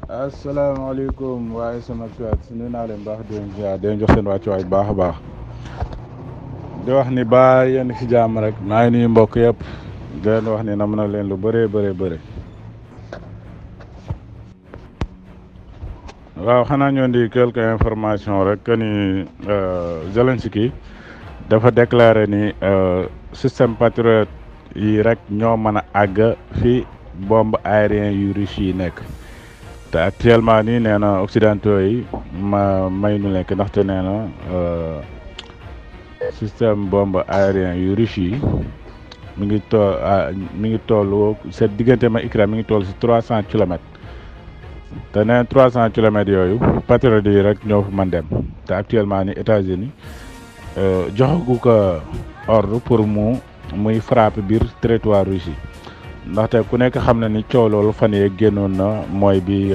asalaamaaleykum waaye sama cuwaat si nuyu naa leen baax di leen ziar di leen jox seen wàccuwaay bu baax a baax di wax ni baa yéen si jàmm rek maa ngi nuyu mbokk yëpp di leen wax ni nam na leen lu bëree bëri. waaw xanaa ñoo di quelques informations rek que ni Zelensky dafa déclaré ni système Patriot yi rek ñoo mën a àgg fi bombe aérien yu Russie yi nekk. te actuellement nii nee na occidentaux yi may nu lekk ndaxte nee na système bombe aérien yu Russie yi mi ngi toll seen diggante ma Ukraine mi ngi toll si 300 kilomètres te nee na 300 kilomètres yooyu patriotes yi rek ñoo fa mën dem te actuellement ni États-Unis joxagu ko ordre pour muy frappe biir territoire Russie ndaxte ku nekk xam na ni coow loolu fan yee génnoon na mooy bi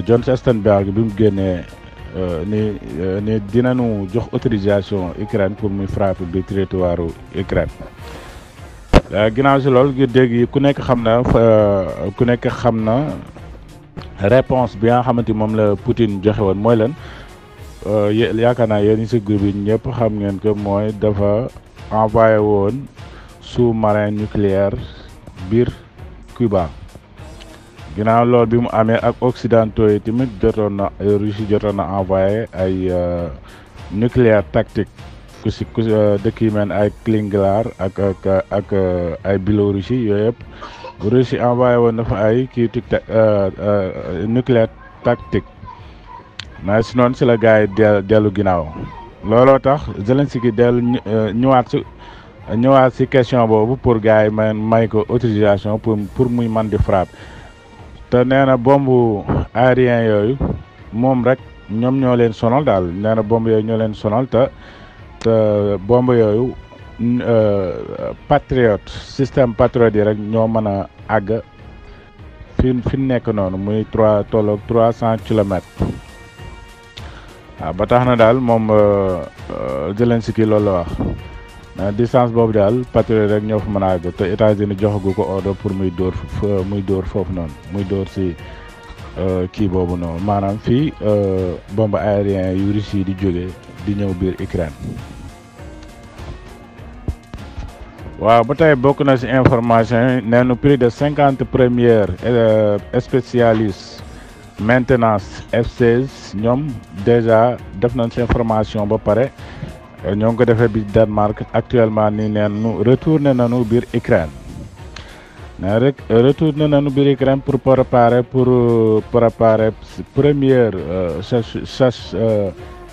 John Stoltenberg bi mu génnee ni dinañu jox autorisation Ukraine pour muy frappe bi territoire Ukraine. Ginnaaw si loolu gi dégg ku nekk xam na réponse bi nga xamante moom la Poutine joxe woon mooy lan yaakaar naa yéen si groupe yi ñëpp xam ngeen que mooy dafa envoyé woon sous-marin nucléaire biir Cuba. ginnaaw loolu bi mu amee ak occidentaux yi tamit Russie jotoon na envoyé ay nucléaire tactique ku dëkk yu mel ay Kaliningrad ak ay Biélorussie yooyu yëpp Russie envoyé woon na fa ay nucléaire tactique mais si noonu si la gars yi dellu ginnaaw looloo tax Zelensky dellu ñëwaat si question boobu pour gars yi may ko autorisation pour muy man di frappe te nee na bombe aérien yooyu moom rek ñoom ñoo leen sonal daal nee na bombe yooyu ñoo leen sonal te bombe yooyu patriote système patriote yi rek ñoo mën a àgg fi nekk noonu muy tolloog 300 kilomètres. waaw ba tax na daal moom Zelensky loolu la wax distance boobu daal patriote rek ñoo fa mën a àgg te États-Unis joxagu ko ordre pour muy dóor foofu noonu muy dóor si kii boobu noonu maanaam fii bombe aérien yu Russie di jóge di ñëw biir Ukraine. waaw ba tey bokk na si information yi nee na plus de 50 premières spécialistes maintenance F-16 ñoom déjà def nañ seen formation ba pare ñoo ngi ko defee bi Danemark actuellement nii neen retourné nañu biir Ukraine rek retourné nañu biir Ukraine pour préparer première chasse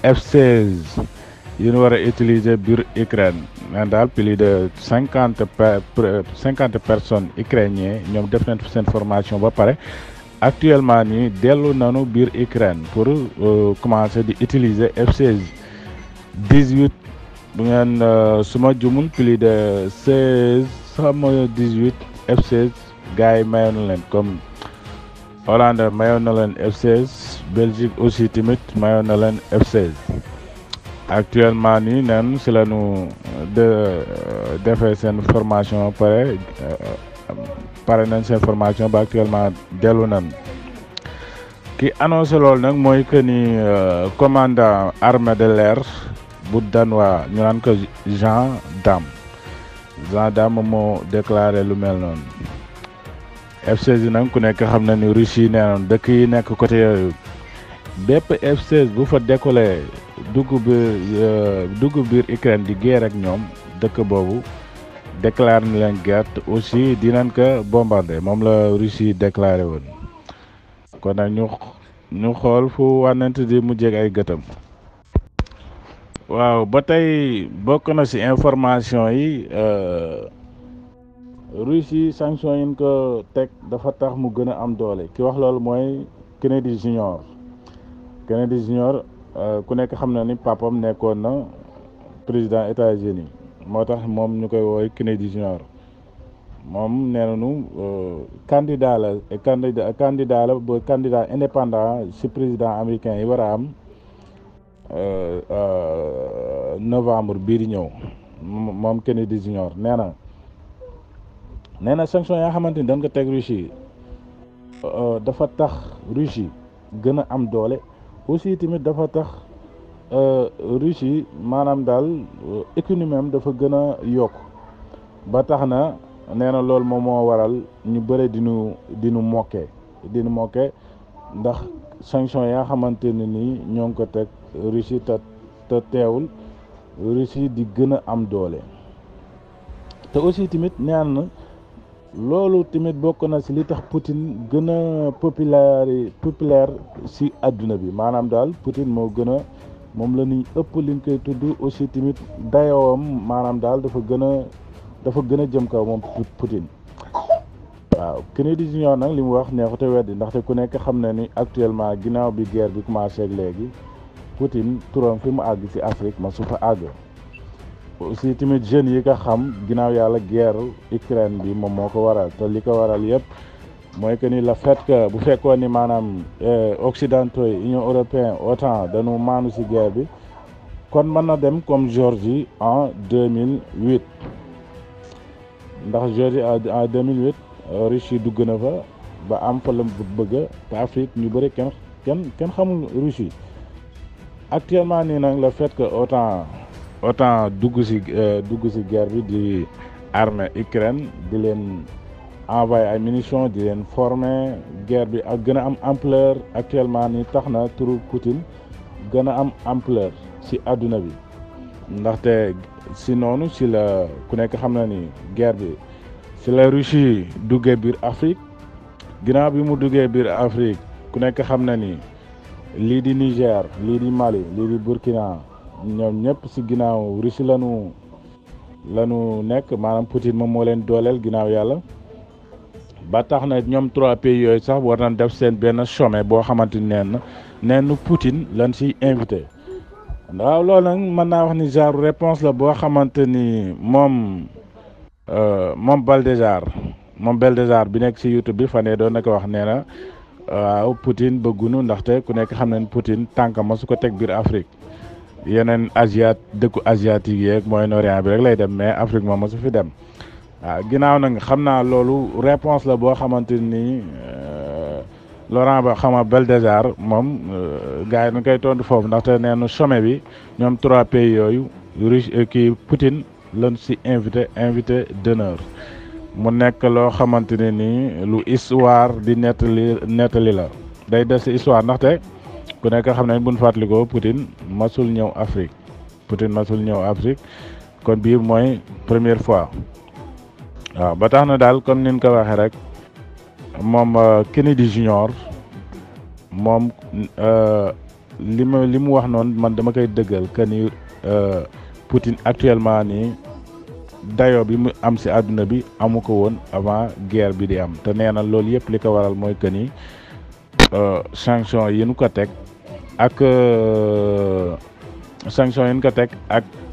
F-16 yi ñu war a utiliser biir Ukraine neen daal plus de 50 personnes ukrainiens ñoom def nañ seen formation ba pare actuellement nii dellu nañu biir Ukraine pour commencer di utiliser F-16 18 bu ngeen suma jumul plus de 16 sama 18 F-16 gars yi mayoon na leen comme Hollande mayoon na leen F-16 Belgique aussi tamit mayoon na leen F-16 actuellement nii neen si la ñu defee seen formation pare nañ seen formation ba actuellement dellu nañ ki annoncé loolu nag mooy que ni commandant armée de l'air bu danois ñu naan ko Jean Damme moo déclaré lu mel noonu F-16 yi nag ku nekk xam na ni Russie yi nee noonu dëkk yi nekk côté yooyu bépp F-16 bu fa décollé dugg biir Ukraine di guerre ak ñoom dëkk boobu déclaré na leen guerre aussi dinañ ko bombardé moom la Russie déclaré woon kon nag ñu xool fu wànnante di mujjee ay gëtam. waaw ba tey bokk na ci information yi Russie sanction yi ko teg dafa tax mu gën a am doole ki wax loolu mooy Kennedy Junior ku nekk xam na ni papam nekkoon na président États-Unis moo tax moom ñu koy woowee Kennedy Junior moom nee nañu candidat indépendant ci président américain yi war a am novembre bii di ñëw moom Kennedy Junior nee na sanction yaa xamante ni dañ ko teg Russie dafa tax Russie gën a am doole aussi tamit dafa tax Russie maanaam daal économie am dafa gën a yokk ba tax na nee na loolu moom moo waral ñu bëre dinu mokkee ndax sanction yaa xamante ne nii ñoo ngi ko teg Russie te teewul Russie di gën a am doole te aussi tamit nee na loolu tamit bokk na ci li tax Poutine gën a populaire ci àdduna bi maanaam daal Poutine moo gën a moom la ñuy ëpp liñ koy tudd aussi tamit dayoowam maanaam daal dafa gën a jëm kaw moom Poutine waaw Kennedy Junior nag li mu wax neexute weddi ndaxte ku nekk xam na ni actuellement ginnaaw bi guerre bi commencé ak léegi Poutine turam fi mu àgg ci Afrique ma su fa àgg aussi tamit jeunes yi nga xam ginnaaw yàlla guerre Ukraine bi moom moo ko waral te li ko waral yëpp mooy que ni le fait que bu fekkoon ni maanaam occidentaux yi Union européenne OTAN dañu maanu ci guerre bi kon mën na dem comme Géorgie en 2008 ndax Géorgie en 2008 Russie dugg na fa ba am fa la bëgg te Afrique ñu bëri kenn xamul Russie actuellement nii nag le fait que OTAN dugg ci guerre bi di armée Ukraine di leen envoyé ay munitions di leen former guerre bi ak gën a am ampleur actuellement ni tax na turu Poutine gën a am ampleur ci àdduna bi ndaxte ci noonu ci la ku nekk xam na ni guerre bi ci la Russie duggee biir Afrique ginnaaw bi mu duggee biir Afrique ku nekk xam na ni lii di Niger lii di Mali lii di Burkina ñoom ñëpp ci ginnaaw Russie lanu nekk maanaam Poutine moom moo leen dooleel ginnaaw yàlla ba tax na ñoom 3 pays yooyu sax war nañ def seen benn sommet boo xamante ni neenu Poutine lañ ciy invité waaw loolu nag mën naa wax ni genre réponse la boo xamante ni moom Baldéjar bi nekk ci YouTube bi fan yii doon na ko wax nee na waaw Poutine bëggunu ndaxte ku nekk xam na ni Poutine tànk ma su ko teg biir Afrique yeneen dëkku asiatique yeeg Moyen-Orient bi rek lay dem mais Afrique moom ma su fi dem waaw ginnaaw nag xam naa loolu réponse la boo xamante ni Laurent Ba xama Baldéjar moom gars yi dañ koy tontu foofu ndaxte nee na sommet bi ñoom 3 pays yooyu Russie kii Poutine lañ ci invité d'honneur mu nekk loo xamante ne ni lu histoire di nettali la day des ci histoire ndaxte ku nekk xam ne buñ fàttalikoo Poutine masul ñëw Afrique kon bii mooy première fois waaw ba tax na daal comme nin ko waxee rek moom Kennedy Junior moom li mu wax noonu man dama koy dëggal que ni Poutine actuellement nii dayo bi mu am ci àdduna bi amu ko woon avant guerre bi di am te nee na loolu yëpp li ko waral mooy que ni sanction yi ñu ko teg ak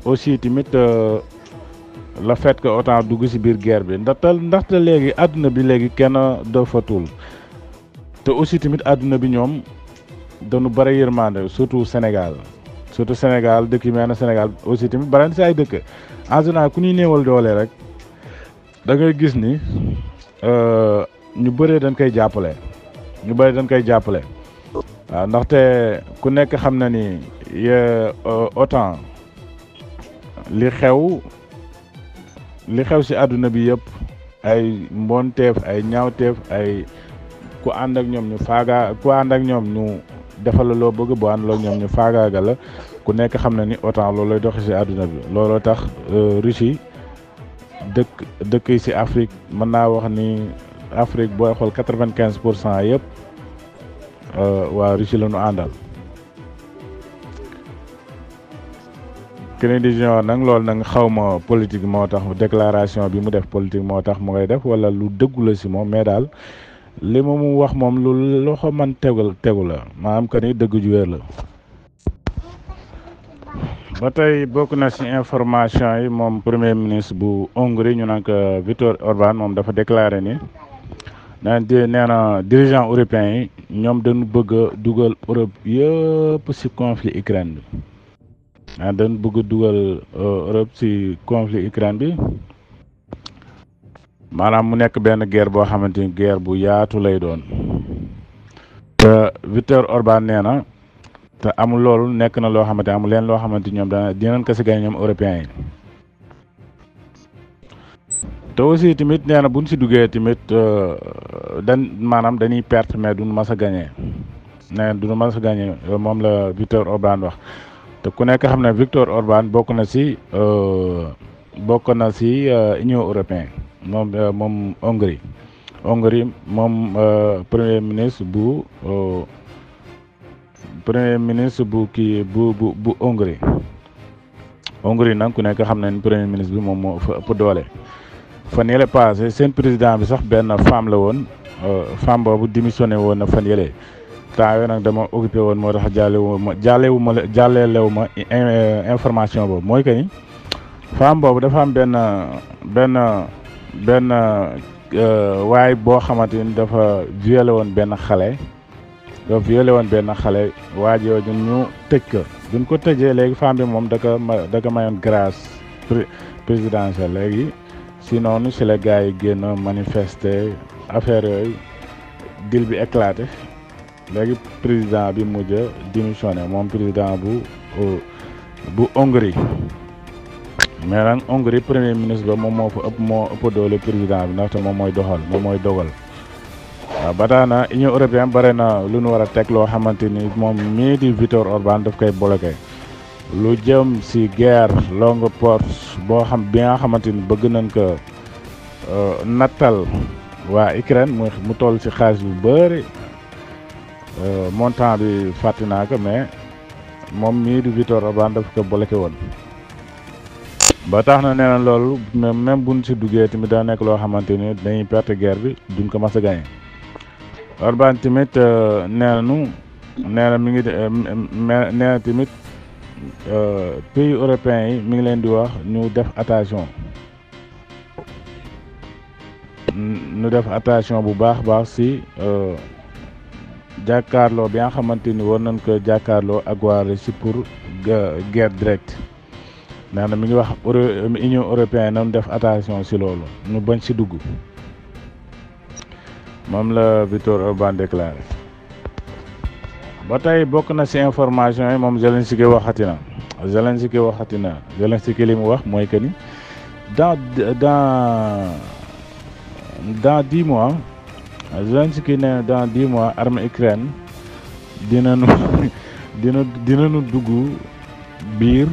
aussi tamit le fait que OTAN dugg ci biir guerre bi ndaxte léegi àdduna bi léegi kenn dofatul te aussi tamit àdduna bi ñoom dañu bëri yërmande surtout Sénégal dëkk yi mel na Sénégal aussi tamit bëri na ci ay dëkk en général ku ñuy néewal doole rek da ngay gis ni ñu bëree dañ koy jàppale waaw ndaxte ku nekk xam na ni OTAN li xew ci àdduna bi yëpp ay mbonteef ay ñaawteef ay ku ànd ak ñoom ñu defal la loo bëgg boo ànd ak ñoom ñu faagaaga la ku nekk xam na ni OTAN loolu lay doxee ci àdduna bi looloo tax Russie dëkk yi ci Afrique mën naa wax ni Afrique booy xool 95% yëpp waa Russie la ñu àndal. Kennedy Junior nag loolu nag xaw ma politique moo tax déclaration bi mu def politique moo tax mu ngay def wala lu dëggu la ci moom mais daal li ma mu wax moom lu loxo man tegu la maanaam que ni dëgg ju wér la. ba tey bokk na ci information yi moom premier ministre bu Hongrie ñu naan ko Viktor Orban moom dafa déclaré ni nee na dirigeant européens yi ñoom dañu bëgg a dugal Europe yëpp ci conflit Ukraine bi. dañ bëgg dugal Europe ci conflit Ukraine bi maanaam mu nekk benn guerre boo xamante ni guerre bu yaatu lay doon te Viktor Orban nee na te amul loolu nekk na loo xamante amul leen loo xamante ñoom dinañ ko si gañ ñoom européens yi. te aussi tamit nee na buñ si duggee tamit maanaam dañuy perte mais duñ mas a gagné nee na duñ mas a gagné moom la Viktor Orban wax te ku nekk xam ne Viktor Orban bokk na si Union européenne moom Hongrie moom premier ministre bu kii bu Hongrie nag ku nekk xam ne premier ministre bi moom moo fa ëpp doole. fan yële passé seen président bi sax benn femme la woon femme boobu démissionné woon na fan yële temps yooyu nag dama occupé woon moo tax jàllelewu ma information boobu mooy que ni femme boobu dafa am benn waay boo xamante ni dafa violé woon benn xale waa jooju ñu tëj ko duñ ko tëjee léegi femme bi moom da ko mayoon grâce présidentielle léegi si noonu si la gars yi génn manifester affaire yooyu dil bi éclaté léegi président bi mujj a démissionné moom président bu Hongrie mais nag Hongrie premier ministre ba moom moo ëpp doole président bi ndaxte moom mooy dogal waaw ba tax na Union européenne bare na lu ñu war a teg loo xamante ni moom mii di Viktor Orban daf koy bloqué lu jëm si guerre longue porte boo xam bi nga xamante ni bëgg nañ ko nattal waa Ukraine mu toll si xaalis bu bëri montant bi fàtte naa ko mais moom mii di Viktor Orban daf ko bloqué woon. ba tax na nee na loolu même buñ si duggee tamit daa nekk loo xamante ni dañuy perte guerre bi duñ ko mas a gagné Orban tamit nee na mi ngi nee na tamit pays européens yi mi ngi leen di wax ñu def attention bu baax si jàkkaarloo bi nga xamante ni war nañ ko jàkkaarloo ak waa Russie pour guerre directe nee na mi ngi wax Union européenne nañu def attention si loolu ñu bañ si dugg moom la Viktor Orban déclaré. ba tey bokk na si information yi moom Zelensky waxati na Zelensky li mu wax mooy que ni dans 10 mois Zelensky ne dans 10 mois armée Ukraine dinañu dugg biir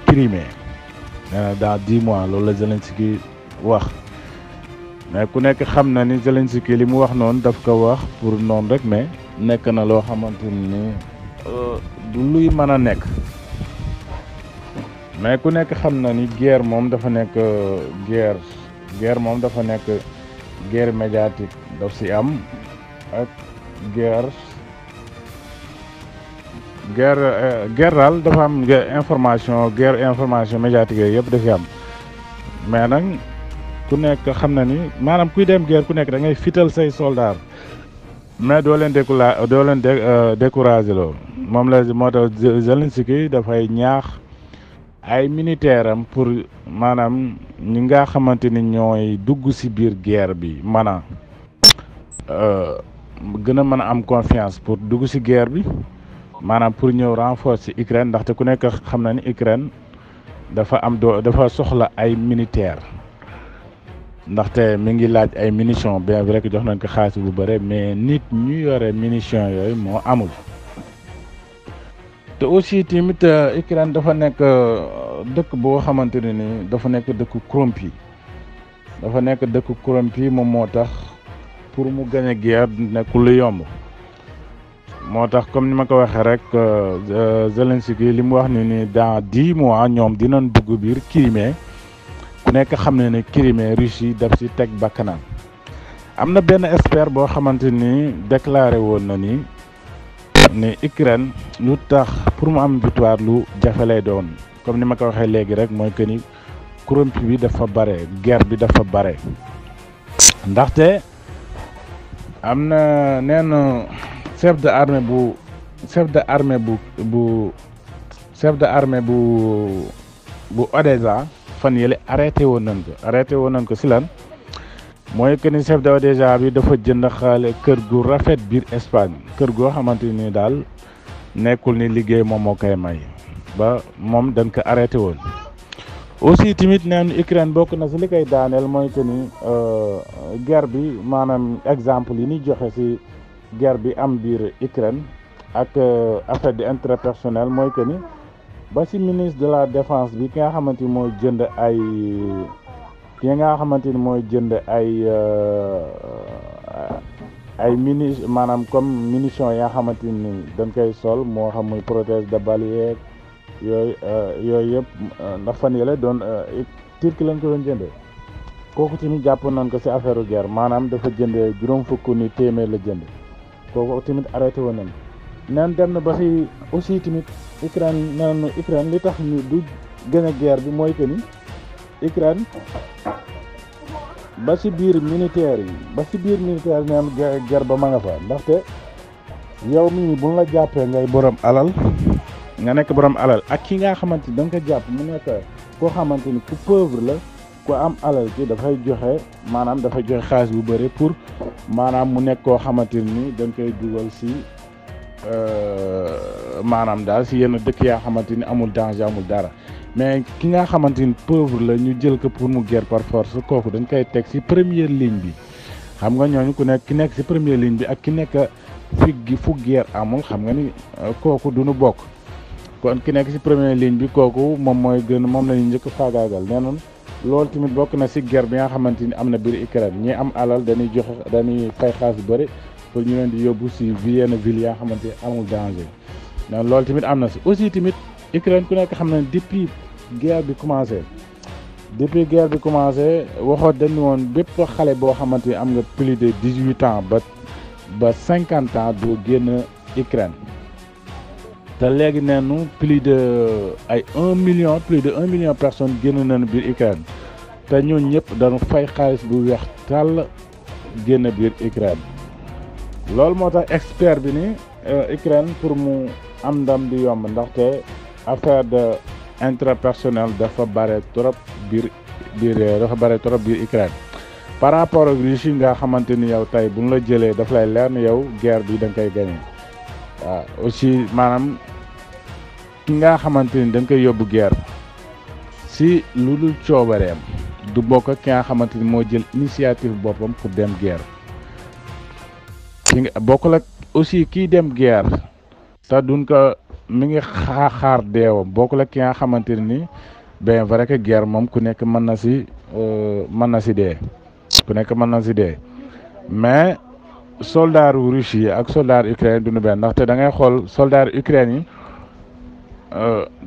Crimée nee na dans 10 mois loolu la Zelensky wax mais ku nekk xam na ni Zelensky li mu wax noonu daf ko wax pour noonu rek mais nekk na loo xamante ni du luy mën a nekk mais ku nekk xam na ni guerre moom dafa nekk guerre médiatique daf si am ak guerre daal dafa am guerre information médiatique yooyu yëpp dafi am mais nag ku nekk xam na ni maanaam kuy dem guerre ku nekk da ngay fital say soldat mais doo leen découragé loolu moom la moo tax Zelensky dafay ñaax ay militaire am pour maanaam ñi nga xamante ni ñooy dugg ci biir guerre bi mën a gën a mën a am confiance pour dugg ci guerre bi maanaam pour ñëw renforcer Ukraine ndaxte ku nekk xam na ni Ukraine dafa soxla ay militaire ndaxte mi ngi laaj ay munitions bien vrai que jox nañ ko xaalis bu bëre mais nit ñu yore munitions yooyu moo amul. te aussi tamit Ukraine dafa nekk dëkk boo xamante ne ni dafa nekk dëkk corrompu moom moo tax pour mu gagner guerre nekkul lu yomb. moo tax comme ni ma ko waxee rek Zelensky li mu wax ni dans 10 mois ñoom dinañ dugg biir Crimée ku nekk xam ne Crimée Russie daf ci teg bakkanam am na benn expert boo xamante ni déclaré woon na ni Ukraine lu tax pour mu am victoire lu jafe lay doon comme ni ma ko waxee léegi rek mooy que ni corrompu bi dafa bare guerre bi dafa bare ndaxte am na neen chef de armée bu Odessa fan yële arrêté woon nañ ko si lan mooy que ni chef d'État bi dafa jënd xaale kër gu rafet biir Espagne kër goo xamante ni daal nekkul ni liggéey moom moo koy may ba moom dañ ko arrêté woon. aussi tamit neen Ukraine bokk na si li koy daaneel mooy que ni guerre bi maanaam exemple yi ni joxe si guerre bi am biir Ukraine ak affaire de intérêt personnel mooy que ni ba si ministre de la défense bi ki nga xamante ni mooy jënd ay maanaam comme munitions yaa xamante ni dañ koy sol moo xam muy protège de balles yooyu yëpp ndax fan yële doon Turquie lañ ko doon jëndee kooku tamit jàpp nañ ko si affaire guerre maanaam dafa jëndee juróom fukk ni téeméer la jënd kooku tamit arrêté woon nañ neen dem na ba si aussi tamit Ukraine li tax ñu du gën a guerre bi mooy que ni Ukraine ba si biir militaire neen guerre ba ma nga fa ndaxte yow mii bu ñu la jàppee ngay borom alal nga nekk borom alal ak ki nga xamante ni da nga ko jàpp mu nekk koo xamante ni ku pauvre la ku am alal ci dafay joxe xaalis bu bëri pour maanaam mu nekk koo xamante ni dañ koy dugal si maanaam daal si yenn dëkk yaa xamante ni amul danger amul dara mais ki nga xamante ni pauvre la ñu jël ko pour mu guerre par force kooku dañ koy teg si première ligne bi xam nga ñooñu ki nekk si première ligne bi ak ki nekk fu guerre amul xam nga ni kooku duñu bokk. kon ki nekk ci première ligne bi kooku moom moom la ñu njëkk faagaagal nee noonu loolu tamit bokk na ci guerre bi nga xamante ni am na biir Ukraine ñi am alal dañuy fay xaalis bu bëri pour ñu leen di yóbbu ci yenn ville yaa xamante amul danger donc loolu tamit am na ci aussi tamit Ukraine ku nekk xam na depuis guerre bi commencé waxoo dañu woon bépp xale boo xamante ni am nga plus de 18 ans ba 50 ans doo génn Ukraine. te léegi neenu plus de 1 million personnes génn nañu biir Ukraine te ñooñu ñëpp dañu fay xaalis bu weex tàll génn biir Ukraine loolu moo tax expert bi ni Ukraine pour mu am ndam di yomb ndaxte affaire de intérêt personnel dafa bare trop biir Ukraine par rapport ak Russie nga xamante ni yow tey bu ñu la jëlee daf lay leer ni yow guerre bi da nga koy gagné. waaw aussi maanaam ki nga xamante ni dañ koy yóbbu guerre si lu dul coobareem du bokk ak ki nga xamante ni moo jël initiative boppam pour dem guerre ki nga bokkul ak aussi kiy dem guerre te duñ ko mi ngi xaar deewam bokkul ak ki nga xamante ni bien vrai que guerre moom ku nekk mën na si dee mais soldat Russie yi ak soldat Ukraine duñu benn ndaxte da ngay xool soldat Ukraine yi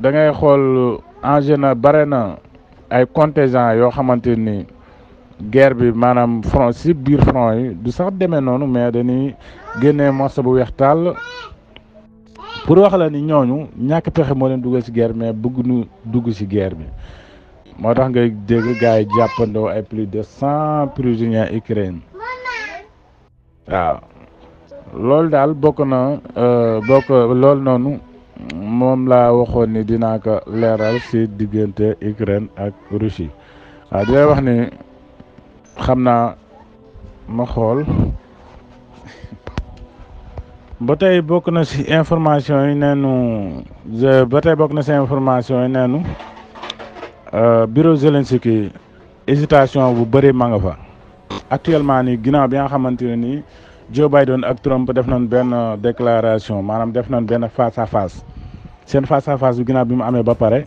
da ngay xool en général bare na ay contingent yoo xamante ni guerre bi maanaam front si biir front yi du sax demee noonu mais dañuy génnee morceau bu weex tàll pour wax la ni ñooñu ñàkk pexe moo leen dugal ci guerre mais bëgg nu dugg ci guerre bi moo tax ngay dégg gars yi jàppandoo ay plus de 100 prisonniers ukrainiens waaw loolu daal bokk loolu noonu moom laa waxoon ni dinaa ko leeral ci diggante Ukraine ak Russie waaw di lay wax ni xam naa ma xool ba tey bokk na ci information yi neenu bureau Zelensky hésitation bu bëri ma nga fa actuellement nii ginnaaw bi nga xamante ne nii Joe Biden ak Trump def nañ benn déclaration maanaam def nañ benn face à face seen face à face bi ginnaaw bi mu amee ba pare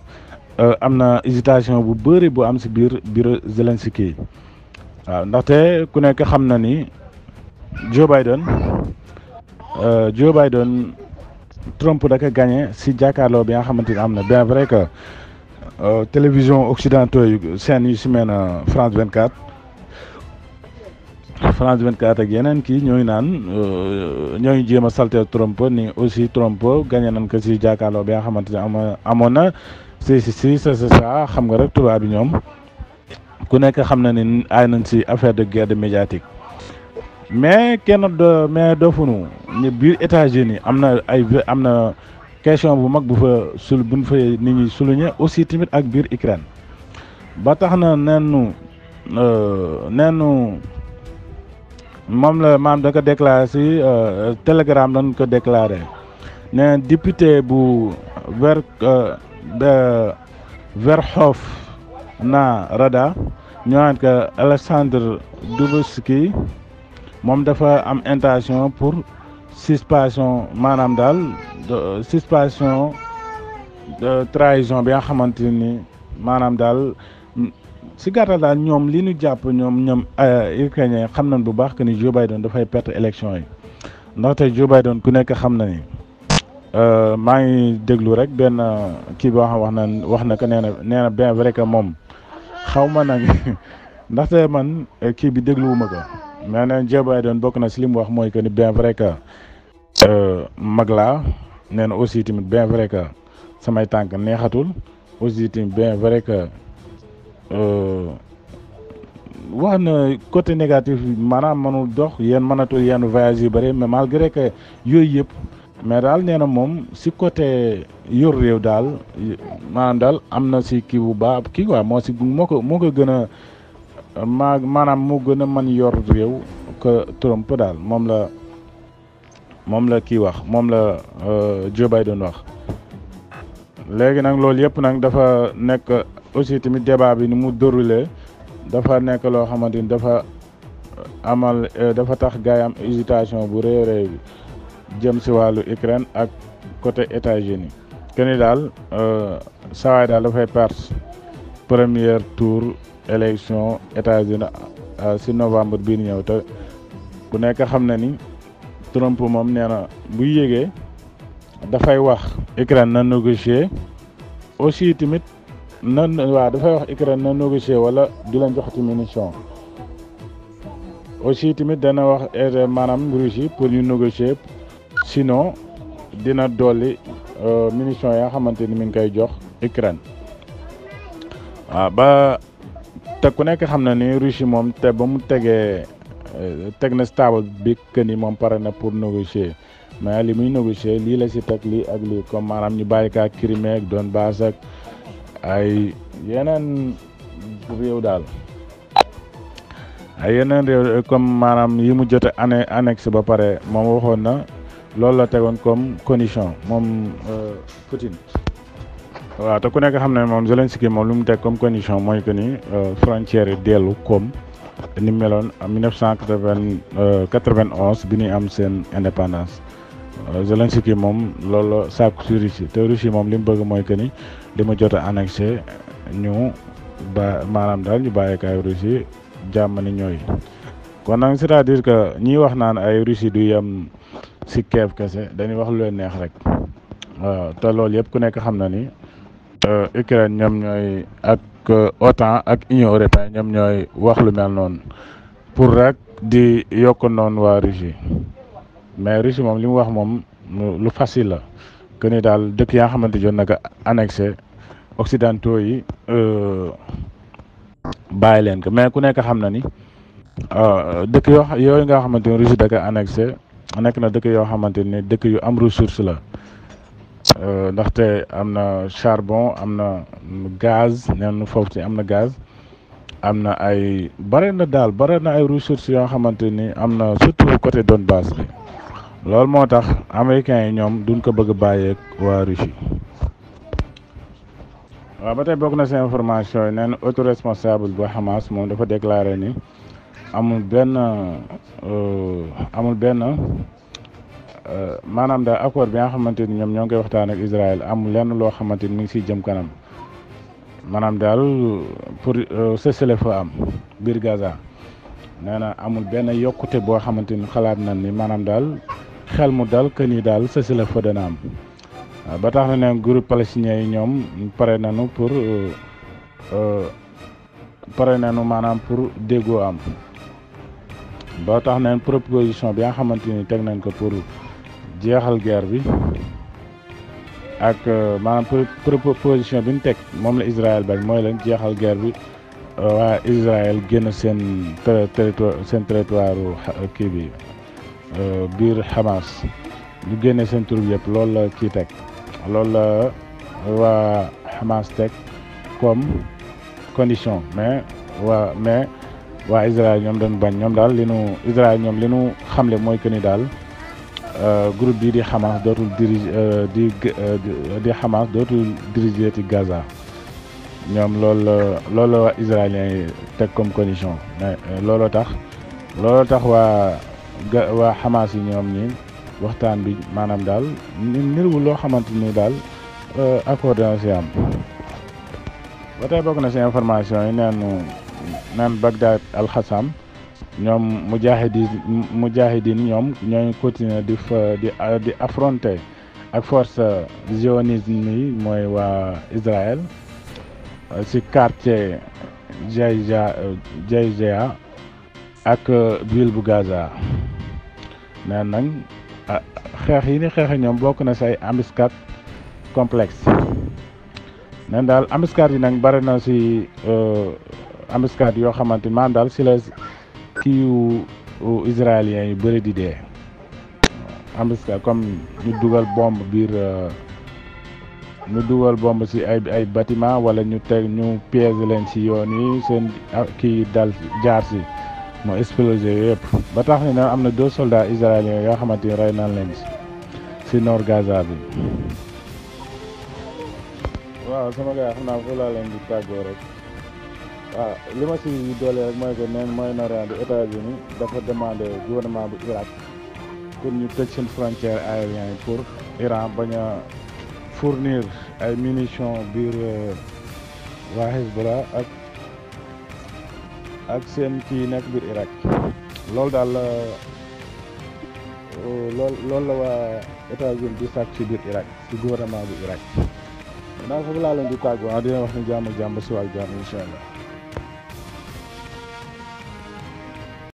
am na hésitation bu bëri bu am ci biir bureau Zelensky waaw ndaxte ku nekk xam na ni Joe Biden Trump da ko gagné ci jàkkaarloo bi nga xamante ni am na bien vrai que télévision occidentaux yu seen yu ci mel na France 24 ak yeneen kii ñooy naan ñooy jéem a salté Trump ni aussi Trump gagné nañ ko ci jàkkaarloo bi nga xamante ni amoon na c'est ça xam nga rek tubaab bi ñoom ku nekk xam na ni ay nañ ci affaire de guerre médiatique mais dofunu ni biir États-Unis am na question bu mag bu fa buñ fa nit ñi souligné aussi tamit ak biir Ukraine ba tax na neenu moom la maam da ko déclaré si Telegram dañ ko déclaré ne député bu Verkhovna Rada ñu naan que Alexandre Dubovsky moom dafa am intention pour suspension maanaam daal suspension de trahison bi nga xamante ni maanaam daal si gàttal daal ñoom li ñu jàpp ñoom ukrainien xam nañ bu baax que ni Joe Biden dafay perte élection yi ndaxte Joe Biden ku nekk xam na ni maa ngi déglu rek benn kii boo xam wax na que nee na bien vrai que moom xaw ma nag ndaxte man kii bi dégluwuma ko mais nee na Joe Biden bokk na si li mu wax mooy que ni bien vrai que mag laa nee na aussi tamit bien vrai que samay tànk neexatul aussi tamit bien vrai que wax na côté négatif maanaam mënul dox yéen mënatul yenn voyage yu bëri mais malgré que yooyu yëpp mais daal nee na moom si côté yor réew daal maanaam daal am na si kii bu baax kii quoi moo ko gën a maanaam moo gën a mën yor réew que Trump daal moom la kii wax moom la Joe Biden wax léegi nag loolu yëpp nag dafa nekk aussi tamit débat bi ni mu déroulé dafa nekk loo xamante ni dafa tax gars yi am hésitation bu rëy a rëy jëm si wàllu Ukraine ak côté États-Unis kenn daal sawaay daal dafay perte premier tour élection États-Unis si novembre bii di ñëw te ku nekk xam na ni Trump moom nee na bu yégee dafay wax Ukraine na négocier aussi tamit dafay wax Ukraine na négocier wala di leen joxati munition aussi tamit dana wax maanaam Russie pour ñu négocier sinon dina dolli munition ya nga xamante ni mi ngi koy jox Ukraine waaw ba te ku nekk xam na ni Russie moom te ba mu teg na stable bi que ni moom pare na pour négocier mais li muy négocier lii la si teg lii ak lii comme maanaam ñu bàyyi kaa Crimée ak Donbass ak ay yeneen réew daal ay yeneen réew comme maanaam yi mu jote annexe ba pare moom waxoon na loolu la tegoon comme condition moom Poutine waaw te ku nekk xam ne moom Zelensky moom lu mu teg comme condition mooy que ni frontière yi dellu comme ni meloon en 1991 bi ñuy am seen indépendance Zelensky moom loolu la sàkku si Russie te Russie moom li mu bëgg mooy que ni li mu jot a annexé ñu maanaam daal ñu bàyyeekaay Russie jàmm ni ñooy kon nag c'est-à-dire que ñiy wax naan ay Russie du yem si Kiev kese dañuy wax lu leen neex rek waaw te loolu yëpp ku nekk xam na ni Ukraine ñoom ñooy ak OTAN ak Union européenne ñoom ñooy wax lu mel noonu pour rek di yokk noonu waa Russie mais Russie moom li mu wax moom lu facile la que ni daal dëkk yaa xamante jot na ko annexé occidentaux yi bàyyi leen ko mais ku nekk xam na ni dëkk yooyu nga xamante ni Russie da ko annexé nekk na dëkk yoo xamante ni dëkk yu am ressource la ndaxte am na charbon am na gaz neen foofu ci am na gaz am na ay bare na ay ressources yoo xamante ni am na surtout côté Donbass bi loolu moo tax américains yi ñoom duñ ko bëgg a bàyyeeg waa Russie waaw ba tey bokk na si information yi nee na auto responsable bu Hamas moom dafa déclaré ni amul benn maanaam daal accord bi nga xamante ni ñoom ñoo ngi koy waxtaan ak Israël amul lenn loo xamante ni mi ngi siy jëm kanam maanaam daal pour cessez-le-feu am biir Gaza nee na amul benn yokkute boo xamante ni xalaat nañ ni maanaam daal xel mu dal que ni daal cessez-le-feu dana am ba tax na ne groupe palestinien yi ñoom pare nañu maanaam pour déggoo am ba tax na proposition bi nga xamante ni teg nañ ko pour jeexal guerre bi ak maanaam proposition bi ñu teg moom la Israël bañ mooy leen jeexal guerre bi waa Israël génn seen territoire kii bi biir Hamas ñu génne seen tur yëpp loolu la kii teg loolu la waa Hamas teg comme condition mais waa Israël ñoom dañ bañ ñoom daal Israël ñoom li nu xamle mooy que ni daal groupe bii di Hamas dootul di Hamas dootul diriger ci Gaza ñoom loolu la waa israéliens yi teg comme condition mais looloo tax waa Hamas yi ñoom ñi waxtaan bi maanaam daal nirwul loo xamante ni daal accord dana si am ba tey bokk na si information yi neen Bagdad al-Qassam ñoom mujahidin ñoom ñooy continuer di affronter ak force zionisme yi mooy waa Israël ci quartier Jayzia ak ville bu Gaza neen nag xeex yi ni xeexe ñoom bokk na si ay embuscade complexe neen daal embuscade yi nag bari na si embuscade yoo xamante ni maanaam daal si la kiiwu israéliens yu bëri di dee embuscade comme ñu dugal bombe ci ay bâtiment wala ñu piège leen ci yoon yi seen kii dal jaar ci moo explosé yëpp ba tax ni am na 2 soldats israéliens yoo xamante ni rey nañ leen ci nord Gaza bi. waaw sama gars xam naa foofu laa leen di tàggoo rek waaw li ma ci doole rek mooy que neen Moyen-Orient bi États-Unis dafa demandé gouvernement bu Irak pour ñu tëj seen frontière aérienne yi pour Iran bañ a fournir ay munitions biir waa Hezbollah ak seen kii nekk biir Irak loolu daal loolu la waa États-Unis di sàkk ci biir Irak ci gouvernement bu Irak. naa foofu laa leen di tàggoo dina wax ni jàmm si waay jàmm incha allah.